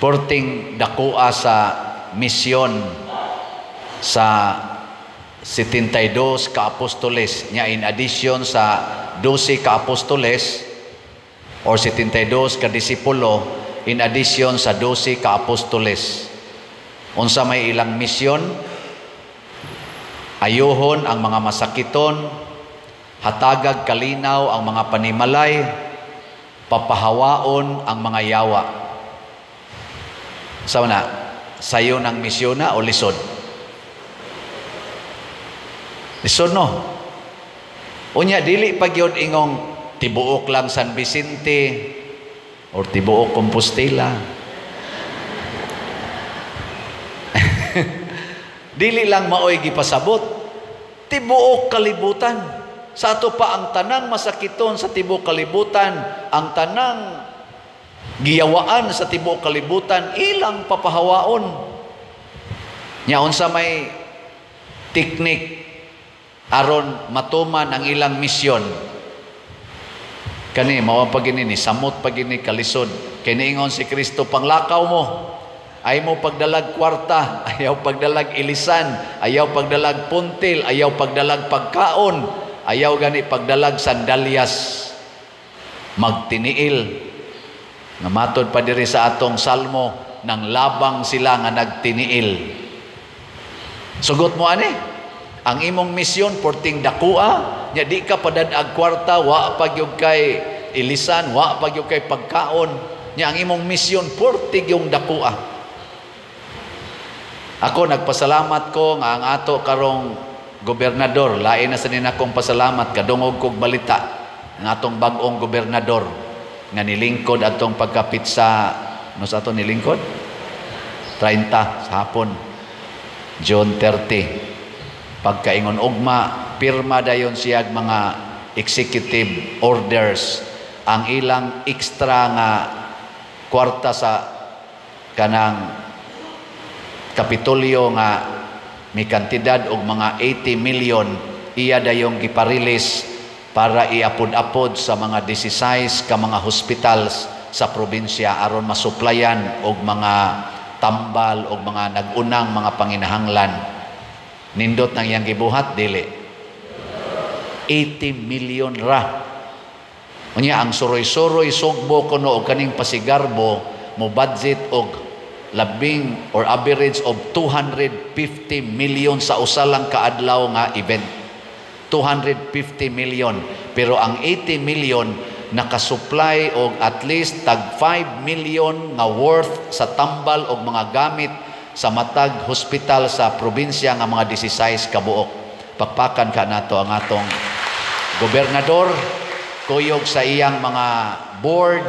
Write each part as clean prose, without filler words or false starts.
Porting dakoa sa misyon sa 72 ka apostoles nya, in addition sa 12 ka apostoles or 72 ka disipulo, in addition sa 12 ka apostoles. Unsa may ilang misyon? Ayuhon ang mga masakiton, hatagag kalinaw ang mga panimalay, papahawaon ang mga yawa. Sa na, sayo ng misyon na o lisod? Lisod, no? Unya, dili pa gyud ingong tibuok lang San Vicente or tibuok Compostela. Dili lang maoy gipasabot. Tibuok kalibutan. Sa ato pa ang tanang masakiton sa tibuok kalibutan, ang tanang giyawaan sa tibuok kalibutan, ilang papahawaon. Nya unsa may teknik aron matuman ang ilang misyon? Kani mao pa gini ni samot pa gini kalisod. Kay niingon si Kristo, "Panglakaw mo, ay mo pagdalag kwarta, ayaw pagdalag ilisan, ayaw pagdalag puntil, ayaw pagdalag pagkaon, ayaw gani pagdalag sandalyas." Magtiniil. Nga matod pa diri sa atong salmo, nang labang sila nga nagtiniil. Sugot mo ani? Ang imong misyon porting dakua, nya di ka padad-ag kwarta, wa pa gyud kay ilisan, wa pa gyud kay pagkaon. Nya ang imong misyon porting yung dakua. Ako nagpasalamat ko nga ang ato karong gobernador, lain na sa akong pasalamat, kadungog kog balita ang atong bag-ong gobernador nga nilingkod atong pagkapit sa no sa ato nilingkod 30 sa hapon, June 30. Pagkaingon ugma, pirma dayon siyag mga executive orders, ang ilang extra nga kwarta sa kanang Kapitolyo nga may kantidad og mga 80 million, iya dayong giparilis para iapod-apod sa mga 16 ka mga hospitals sa probinsya aron masuplayan og mga tambal og mga nag-unang mga panginahanglan. Nindot nang iyang gibuhat, dili? 80 million ra. Unya ang Suroy-suroy Sugbo kuno og kaning Pasigarbo mo budget og labing or average of 250 million sa usa lang kaadlaw nga event. 250 million. Pero ang 80 million nakasupply og at least tag 5 million nga worth sa tambal og mga gamit sa matag hospital sa probinsya nga mga 16 kabuok. Pakpakan ka nato ang atong gobernador, kuyog sa iyang mga board,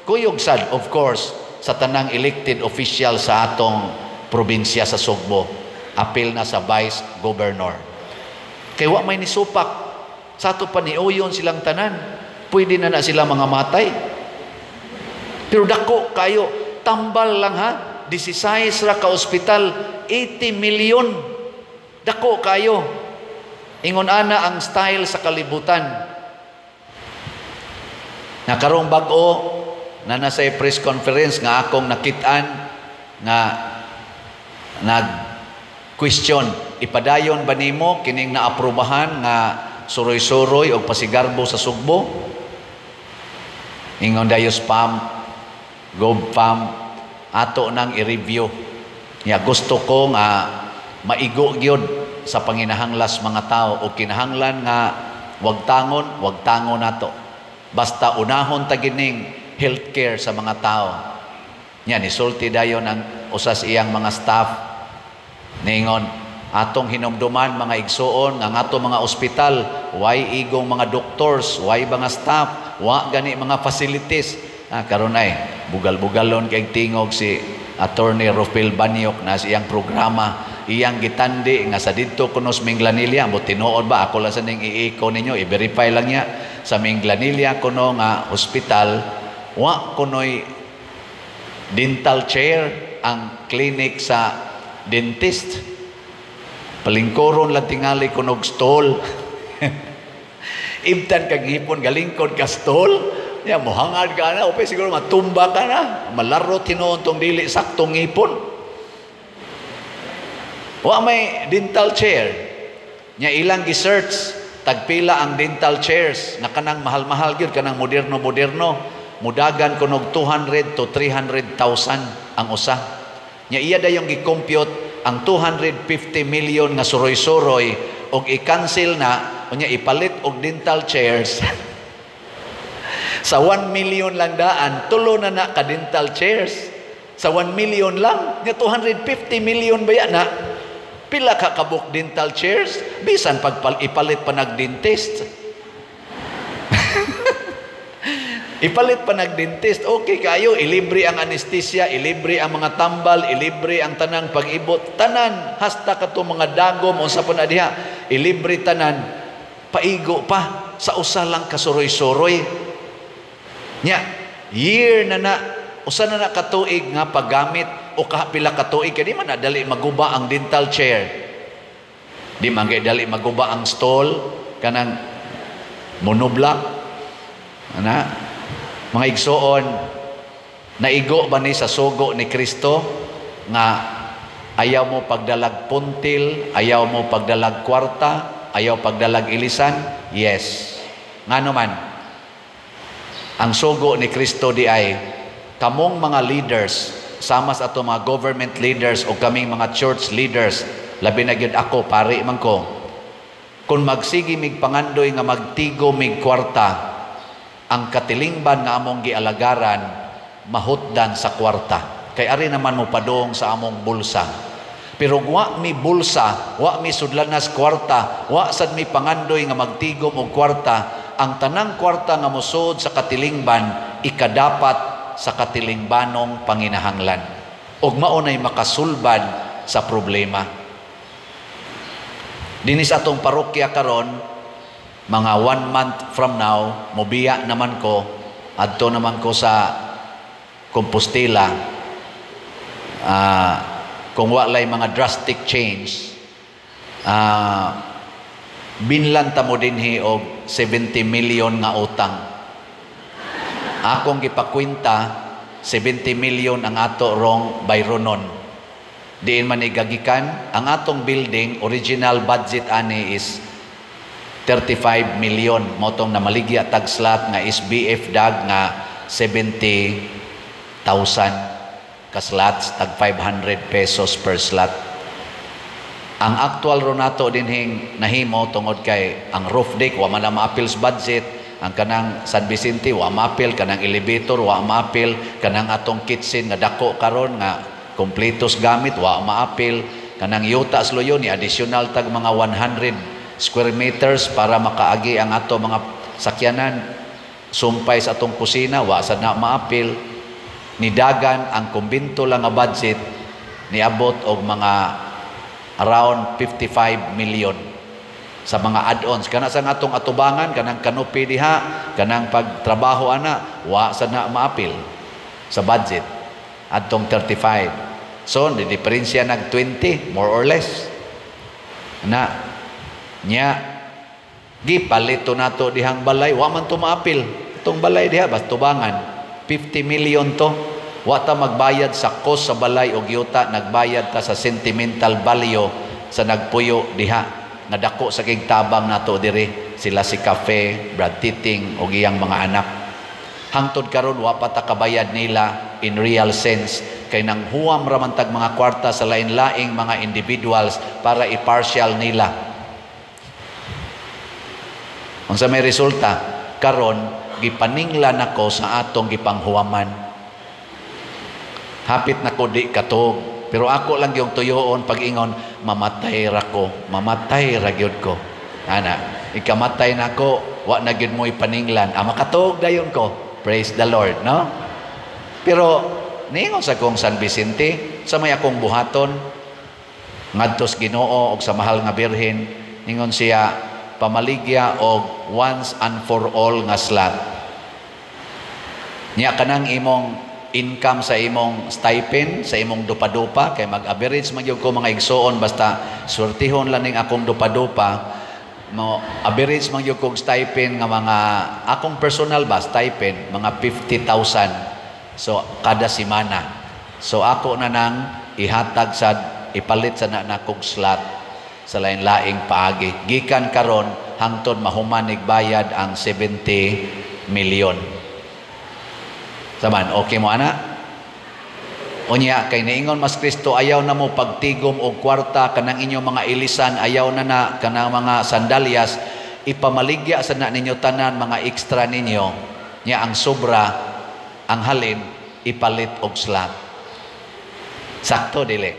kuyog sad, of course, sa tanang elected official sa atong probinsya sa Sugbo. Apil na sa vice governor. Kay wa may nisupak. Sa ato pa niuyon silang tanan. Pwede na na sila mga matay. Pero dako kayo, tambal lang ha. 16 ra ka ospital, 80 million. Dako kayo. Ingon ana ang style sa kalibutan. Na karong bag-o na nasa press conference nga akong nakit-an nga nag question, "Ipadayon ba nimo kining naaprubahan nga Suroy-suroy og Pasigarbo sa Sugbo?" Ingon dayos Pam, Gob Pam, ato nang i-review. Nya gusto ko nga maigo gyud sa panginahanglas mga tao o kinahanglan nga wag tangon, wag tangon nato. Basta unahon ta gining healthcare sa mga tao. Nya nisulti dayon ang usas iyang mga staff. Ningon, "Atong hinumduman, mga igsuon, ang ato mga ospital, way igong mga doctors, way mga staff, wa gani mga facilities." Ah, karon ay bugal-bugalon kay tingog si Attorney Rufil Banyok na sa iyang programa, iyang gitandi nga sa didto kuno sa Minglanilla, mo tinuod ba, ako lang sa ning iiko ninyo, i-verify lang niya, sa Minglanilla kuno nga hospital, wa kunoy dental chair ang clinic sa dentist. Palingkoron lang tingali kunog stool. Ibtan kag hipon galingkod ka stool. Ya, mohangad ka na, upe siguro matumba ka na, malaro tinuon tong dili saktong ngipon. Wa may dental chair. Nya ilang gi-search tagpila ang dental chairs nga kanang mahal-mahal gyud, kanang moderno-moderno, mudagan kunog 200 to 300,000 ang usa. Nya iya dayong gi-compute ang 250 million nga suroy-suroy og i-cancel na, unya ipalit og dental chairs. Sa 1 million lang daan, tulo na na ka dental chairs. Sa 1 million lang, nya 250 million ba yan na? Pila ka kabuk dental chairs? Bisan pag ipalit pa nag-dentist. Ipalit pa nag-dentist, okay kayo, ilibre ang anesthesia, ilibre ang mga tambal, ilibre ang tanang pag-ibot, tanan, hasta kato mga dagom, unsa pa na diha, ilibre tanan, paigo pa, sa usa lang kasuroy-suroy. Nya, year na na, usa na na katuig nga paggamit o kapila katuig, kaya di man na dali maguba ang dental chair. Di man kay dali maguba ang stall, kanang monoblock. Ana, mga igsoon, naigo ba ni sa sugo ni Kristo nga ayaw mo pagdalag puntil, ayaw mo pagdalag kwarta, ayaw pagdalag ilisan? Yes. Ngano man? Ang sugo ni Kristo di ay kamong mga leaders, sama sa ato mga government leaders o kaming mga church leaders, labi na gyud ako, pari man ko, kung magsige mig pangandoy nga magtigo mig kwarta, ang katilingban nga among gialagaran mahutdan sa kwarta. Kay ari naman mo padong sa among bulsa. Pero wa mi bulsa, wa mi sudlanas kwarta, wa sad mi pangandoy nga magtigom og kwarta, ang tanang kwarta nga mosud sa katilingban ikadapat sa katilingbanong panginahanglan. Og mao nay makasulbad sa problema. Dinis atong parokya karon, mga 1 month from now, mobiya naman ko, adto naman ko sa Compostela, kung walay mga drastic change, binlan ta mo dinhi og 70 million nga utang. Akong gipakwenta, 70 million ang ato rong bayronon. Diin man igagikan, ang atong building, original budget ani is 35 million. Motong namaligya tag slot nga SBF dag nga 70,000 ka slots, tag 500 pesos per slot. Ang actual ro nato dinhing nahimo tungod kay ang roof deck wa man na maapil sa budget, ang kanang San Vicente wa maapil, kanang elevator wa maapil, kanang atong kitchen nga dako karon nga kompletos gamit wa maapil, kanang yuta sa luyo ni additional tag mga 100 square meters para makaagi ang ato mga sakyanan sumpay sa atong kusina wa sad na maapil. Nidagan ang kumbinto lang nga budget niabot og mga around 55 million sa mga add-ons. Kana sa atong atubangan, kanang canopy diha, kanang pagtrabaho ana, wa sa na maapil sa budget adtong 35. So di diferensya nag 20 more or less. Na nya gipalito nato dihang balay, wa man to maapil itong balay diha, basta tubangan 50 million to. Wa ta magbayad sa cost sa balay og yuta, nagbayad ta sa sentimental value sa nagpuyo diha. Nadako sa kig tabang nato diri sila si Cafe, Brad Titing og iyang mga anak. Hangtod karon wa pa ta kabayad nila in real sense kay nang huwam ra man tag mga kwarta sa lain-laing mga individuals para i-partial nila. Unsa may resulta? Karon gipaninglan ako sa atong gipanghuwaman. Hapit na ko di katog, pero ako lang yung tuyoon pag-ingon, mamatay ra ko, mamatay ra gyud ko. Ana, ikamatay na ko, wa na gyud mo'y paninglan. Ah, makatog dayon ko. Praise the Lord, no? Pero niingon sa kong San Vicente, sa may akong buhaton ngadtos Ginoo og sa mahal nga Birhen, ningon siya pamaligya og once and for all nga slot. Nya kanang imong income sa imong stipend, sa imong dupa-dupa, kay mag-average man gyud ko mga igsoon, basta swertihon lang ning akong dupa-dupa, Mo average man gyud kog stipend nga mga akong personal ba stipend, mga 50,000. So kada semana. So ako na nang ihatag sa ipalit sa na nakog slot sa lain-laing paagi. Gikan karon hangtod mahuman bayad ang 70 million. Saman, okay mo ana? Unya kay niingon mas Kristo, ayaw na mo pagtigom og kwarta, kanang inyong mga ilisan ayaw na na, kanang mga sandalyas ipamaligya sa na ninyo tanan mga extra ninyo, nya ang sobra, ang halin, ipalit og slot. Sakto dili?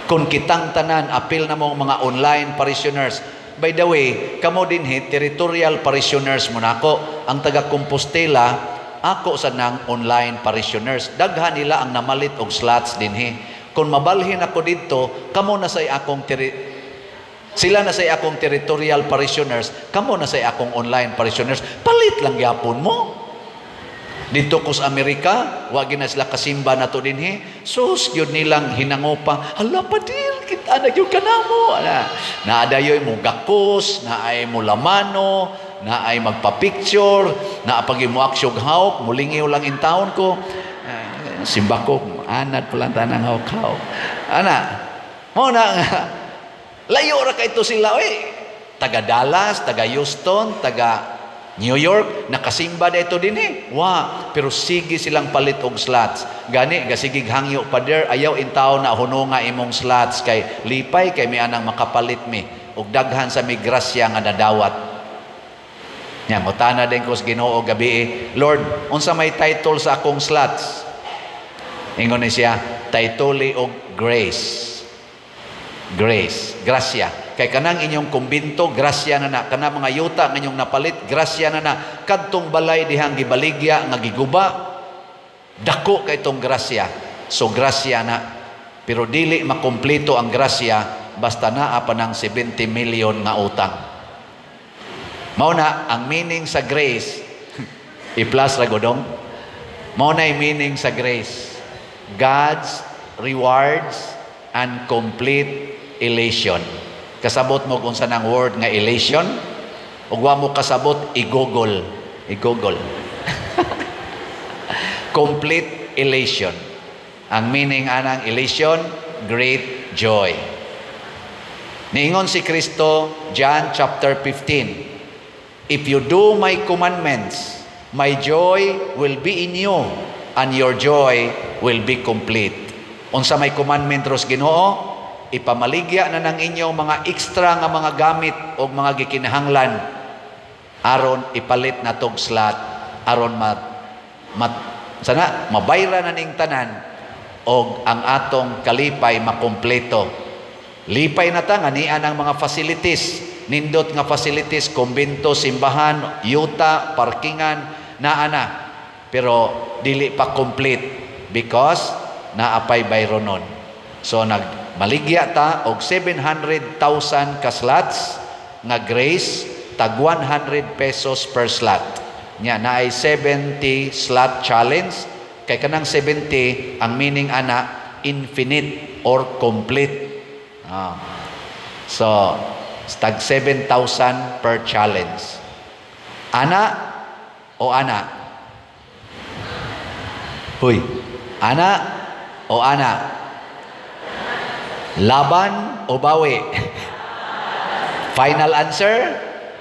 Kung kitang tanan, apil na mong mga online parishioners. By the way, kamo dinhi, territorial parishioners mo nako. Ang taga Compostela, ako sa nang online parishioners. Daghan nila ang namalit og slots dinhi. Kung mabalhin ako didto, kamo na say akong sila na say akong territorial parishioners, kamo na say akong online parishioners. Palit lang gyapon mo. Dito ko sa Amerika, wa na sila kasimba na to dinhi. Sus, yun nilang hinangupa. "Hala, padir, kita na gyud kanamo." Na, naadayoy mo gakos, naay mo lamano, naay magpa-picture, naa pag mo aksyog hawk, mulingiw lang in town ko. Simba ko, anad pa lang tanang hawk-hawk. Ana, mo na nga, layo ra kay to sila, oy. Taga Dallas, taga Houston, taga New York, nakasimba na ito din eh. Wa, pero sige silang palit og slots. Gani, gasigig hangyo, "Pader, ayaw in tao na huno nga imong slots kay lipay kay mi anang makapalit mi og daghan sa mi grasya nga nadawat." Nya, mutana din ko sa Ginoo gabi eh, "Lord, unsa may title sa akong slots?" Ingon ni siya, "Title og grace." Grace, grasya. Kay kanang inyong kumbinto, grasya na na. Kanang mga yuta nga inyong napalit, grasya na na. Kadtong balay dihang gibaligya nga giguba, dako kay itong grasya. So grasya na. Pero dili makumpleto ang grasya basta naa pa ng 70 million nga utang. Mao na ang meaning sa grace, i-plus ra godong. Mao na meaning sa grace. God's rewards and complete elation. Kasabot mo kung sa nang word nga elation? Ug wa mo kasabot, i-Google. I-Google. Complete elation. Ang meaning anang elation, great joy. Niingon si Kristo, John chapter 15, "If you do my commandments, my joy will be in you, and your joy will be complete." Unsa may commandment ros Ginoo? Ipamaligya na ng inyong mga extra nga mga gamit o mga gikinahanglan aron ipalit na tog slot, aron ma, ma sana mabayra na ning tanan og ang atong kalipay makumpleto. Lipay na ta nga nian ang mga facilities, nindot nga facilities, kumbento, simbahan, yuta, parkingan, naa na. Pero dili pa complete because naapay bayronon. So nag maligya ta og 700,000 ka slots nga grace, tag 100 pesos per slot. Nya naay 70 slot challenge kay kanang 70, ang meaning ana, infinite or complete. So tag 7,000 per challenge. Ana o ana? Huy, ana o ana? Laban o bawi? Final answer?